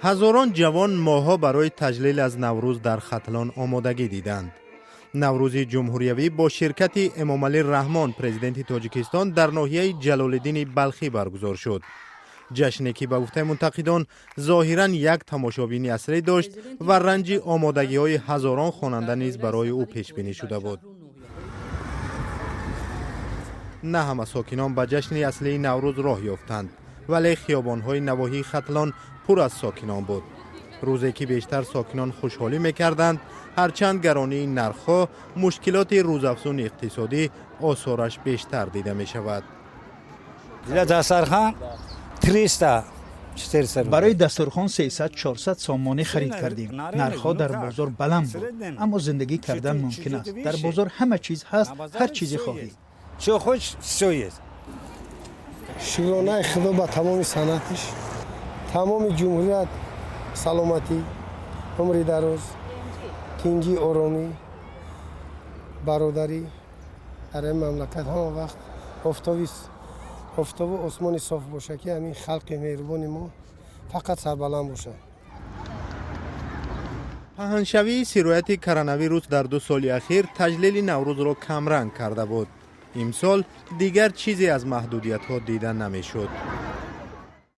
Ҳазорон ҷавон моҳҳо барои таҷлил аз Наврӯз дар Хатлон омодагӣ диданд. Наврӯзи ҷумҳуриявӣ бо ширкати Эмомалӣ Раҳмон, президенти Тоҷикистон, дар ноҳияи Ҷалолиддини Балхӣ баргузор шуд. Ҷашне ки, ба гуфтаи мунтақидон, зоҳиран як тамошобини аслӣ дошт ва ранҷи омодагиҳои ҳазорон хонанда низ барои ӯ пешбинӣ шуда буд. На ҳама сокинон ба ҷашни аслии Наврӯз роҳ ёфтанд, вале хиёбонҳои навоҳии Хатлон пур аз сокинон буд. Рӯзе ки бештар сокинон хушҳолӣ мекарданд, ҳарчанд гаронии нархҳо, мушкилоти рӯзафзуни иқтисодӣ осораш бештар дида мешавад. Для дастархан 300, 400. Барои дастурхон 300-400 сомонӣ харид кардем. Нархҳо дар бозор баланд буд, аммо зиндагӣ кардан мумкин аст. Дар бозор ҳама чиз ҳаст, ҳар чизе хоҳӣ. Что хочешь, все есть. Шукронаи Худо ба тамоми санъатиш, тамоми ҷумҳурият саломатӣ, умри дароз, тинҷӣ, оромӣ, бародарӣ дар ин мамлакат. Ҳама вақт офтоби офтобу осмони соф боша, ки ҳамин халқи меҳрубони мо фақат сарбаланд бошад. Паҳншавии сирояти коронавирус дар 2 соли ахир таҷлили Наврӯзро камранг карда буд. Имсол дигар чизе аз маҳдудиятҳо дида намешуд.